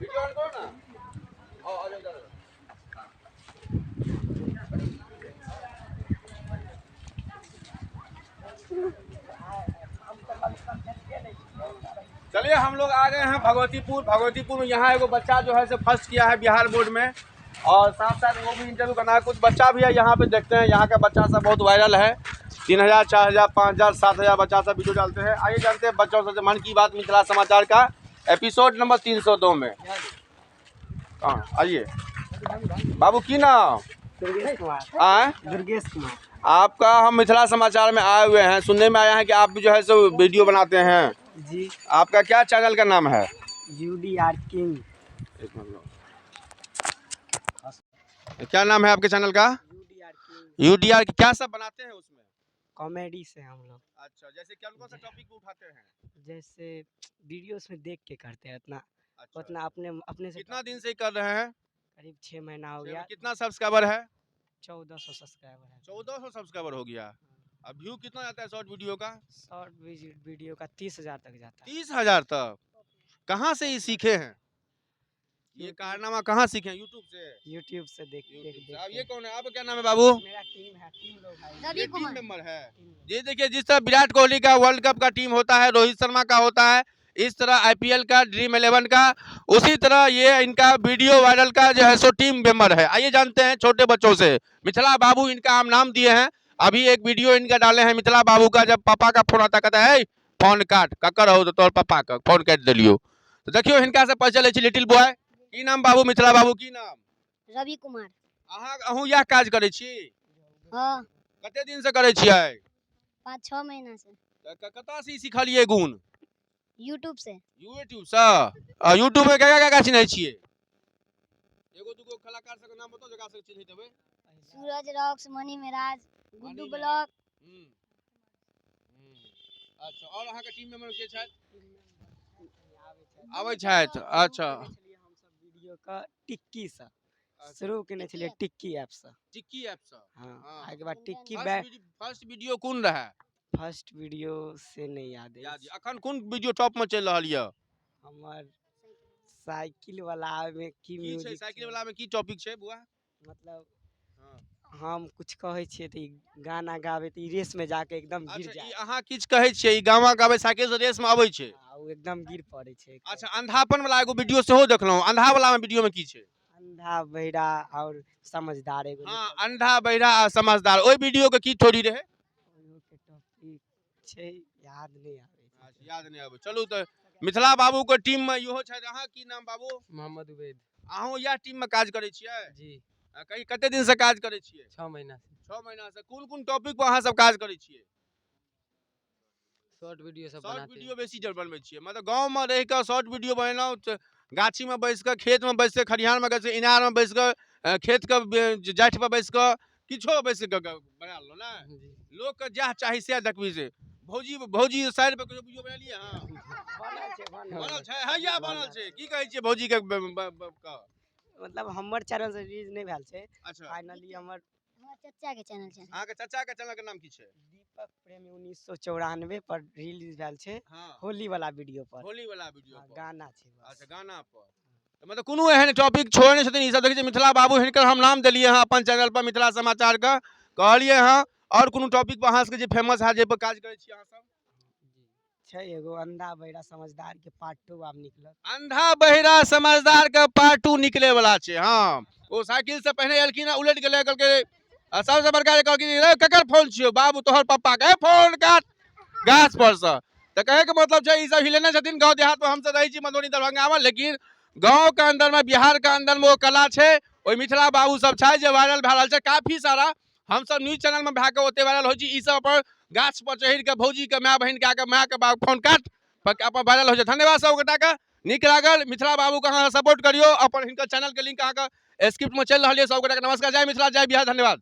Video on करो ना। आओ, आ जाओ, जाओ। चलिए हम लोग आ गए हैं भगवतीपुर। भगवतीपुर में यहाँ एगो बच्चा जो है से फर्स्ट किया है बिहार बोर्ड में, और साथ साथ वो भी इंटरव्यू करना है। कुछ बच्चा भी है यहाँ पे, देखते हैं। यहाँ का बच्चा सब बहुत वायरल है, 3000, 4000, 5000, 7000 बच्चा सब वीडियो डालते हैं। आइए जानते हैं बच्चों से मन की बात मिथिला समाचार का एपिसोड नंबर 302 में। हाँ, आइए बाबू, की नाम? दुर्गेश कुमार। आए? दुर्गेश कुमार। आपका हम मिथिला समाचार में आए हुए हैं। सुनने में आया है कि आप भी जो है सो वीडियो बनाते हैं। जी। आपका क्या चैनल का नाम है? UDR king. एक मिनट। क्या नाम है आपके चैनल का? यूडीआर किंग। यूडीआर। क्या सब बनाते हैं उसमें? कॉमेडी से हम लोग। अच्छा, जैसे कौन कौन सा टॉपिक उठाते हैं? जैसे वीडियोस में देख के करते हैं उतना। अच्छा। उतना अपने अपने से। कितना दिन से कर रहे हैं? करीब 6 महीना हो गया। कितना सब्सक्राइबर है? 1400 सब्सक्राइबर है। 1400 सब्सक्राइबर हो गया। अब व्यू कितना जाता है शॉर्ट वीडियो का? शॉर्ट वीडियो का 30,000 तक जाता है। 30,000 तक। कहाँ से ये सीखे हैं ये कारनामा? कहाँ सीखे हैं? यूट्यूब से? यूट्यूब से देख देख यूट्यूब से। देख अब के। ये कौन है? आपका क्या नाम है बाबू? मेरा टीम है, टीम लोग है। ये रवि टीम कुमार। मेंबर है। टीम लोग। ये देखिए, जिस तरह विराट कोहली का वर्ल्ड कप का टीम होता है, रोहित शर्मा का होता है, इस तरह आईपीएल का ड्रीम इलेवन का, उसी तरह ये इनका वीडियो वायरल का जो है सो टीम मेंबर है। आइए जानते हैं छोटे बच्चों से। मिथिला बाबू इनका हम नाम दिए हैं। अभी एक वीडियो इनका डाले हैं मिथिला बाबू का, जब पापा का फोन आता, कहता है फोन काट, ककर हो तो तोर पापा का फोन काटि देलियो। तो देखियो, हिनका से पता चलै छै। लिटिल बॉय, की नाम बाबू? मिथिला बाबू, की नाम? रवि कुमार। अहाँ अहूँ इएह काज करै छी? हाँ। कते दिन से करै छियै? 5-6 महीना से। कतऽ से ई सिखलियै गुण? यूट्यूब से। यूट्यूब से। आ यूट्यूब में केकरा केकरा चिन्है छियै? एगो दूगो कलाकार सबके नाम बताउ, जकरा सबके चिन्हैत हेबै। सूरज रॉक्स, मनी मेराज, गुड्डू मणि। ब्लॉक। हम्म। अच्छा, और अहाँके टीम मेंबर के छथि? आबै छथि? अच्छा। हमसब वीडियो का टिक्की से शुरू केने छलियै, टिक्की ऐप से। टिक्की ऐप से। हाँ। हाँ। एहिके बाद टिक्की बैक। फर्स्ट वीडियो कोन रहै? फर्स्ट वीडियो से नहीं याद याद अछि। यऽ? अखन कोन वीडियो टॉप में चलि रहल यऽ? हमर साइकिल वाला में की की छै? म्यूजिक। साइकिल वाला में की टॉपिक छै बुआ? मतलब हाँ। हम कुछ कहै छियै तऽ ई गाना गाबै तऽ ई रेस में जाके एकदम गिर अच्छा, ई जाए। अहाँ किछु कहै छियै, ई गामा गाबै साइकिल से रेस में अबै छै। आ ओ एकदम गिर पड़ै छै। अच्छा, अंधापन वाला एगो वीडियो सेहो देखलहुँ। अंधा वाला में वीडियो में की छै? अंधा बहिरा और समझदार एगो। हाँ, अंधा बहिरा आ समझदार, ओहि वीडियो के की थोड़ी रहै? के टॉपिक छै, याद नहि आबै छै। अच्छा, याद नहि आबै। चलू, तऽ मिथिला बाबू के टीम में इहो छथि। अहाँ की नाम बाबू? मोहम्मद उबैद। अहूँ इएह टीम में काज करै छियै? जी। आ कहीं कते दिन से काज करै छियै? 6 महीना से। 6 महीना से। कोन कोन टॉपिक पर अहाँ सब काज करै छियै? शॉर्ट वीडियो सब शॉर्ट बनाते वीडियो हैं। बेसी जर बनबै छियै? मतलब गाँव में रहि कऽ शॉर्ट वीडियो बनेलहुँ, तऽ गाछी में बैस कऽ, खेत में बैस कऽ, खलिहान में बैस कऽ, इनार में बैस कऽ, खेत के जाठि पर बैस कऽ, किछो बैस कऽ बना लेलहुँ ने? जी। लोकके जएह चाही सएह देखबी से। भौजी, भौजी साइड पर कहियो वीडियो बनेलियै अहाँ? बनल छै, बनल। बनल छै? हैया बनल छै। की कहै छियै भौजी के के? मतलब हमर चैनल से रिलीज नहि भेल छै। अच्छा। फाइनली हमर हमर चचा के चैनल छै। अहाँके चाचा के चैनल के नाम की छै? दीपक प्रेमी 1994 पर रिलीज भेल छै। होली वाला वीडियो पर। होली वाला वीडियो हाँ, पर। गाना छै बस। अच्छा, गाना पर। तऽ मतलब कोनो एहन टॉपिक छोड़ने छथिन ई सब। देखै छियै मिथिला बाबू, हिनकर हम नाम देलियै हँ अपन चैनल पर मिथिला समाचार के कहलियै हँ। आओर कोनो टॉपिक पर अहाँ सबके जे फेमस है, जाहि पर काज करै छी अहाँ सब? छै एगो अंधा बहिरा समझदार के पार्ट 2 आब निकलत। अंधा बहिरा समझदार के पार्ट 2 निकले वाला छै। हाँ, ओ साइकिल से पहिने एलखिन आ उलटि गेलै। कहलकै, आ सबसँ बड़का जे कहलखिन, रे ककर फोन छियौ बाबू? तोहर पप्पा के। फोन काट गाछ पर से। तऽ कहैके मतलब छै, ई सब हिलेने छथिन गाँव देहात मे। हमसब रहै छी मधुबनी दरभंगा मे, लेकिन गाँव के अंदर मे, बिहार के अंदर मे ओ कला छै। ओहि मिथिला बाबू सब छै जे वायरल भए रहल छै काफी सारा। हमसब न्यूज चैनल मे भए कऽ ओते वायरल होइ छी, ई सब अपन गाछ पर चढ़ि कऽ भौजी के, माय बहिन के, माय के बाप फोन काट पर अपन वायरल होइ छै। धन्यवाद सब गोटा के, नीक लागल। मिथिला बाबू के अहाँ सपोर्ट करियौ। अपन हिनकर चैनल के लिंक अहाँके स्क्रिप्ट में चलि रहल यऽ। सब गोटा के नमस्कार, जय मिथिला, जय बिहार, धन्यवाद।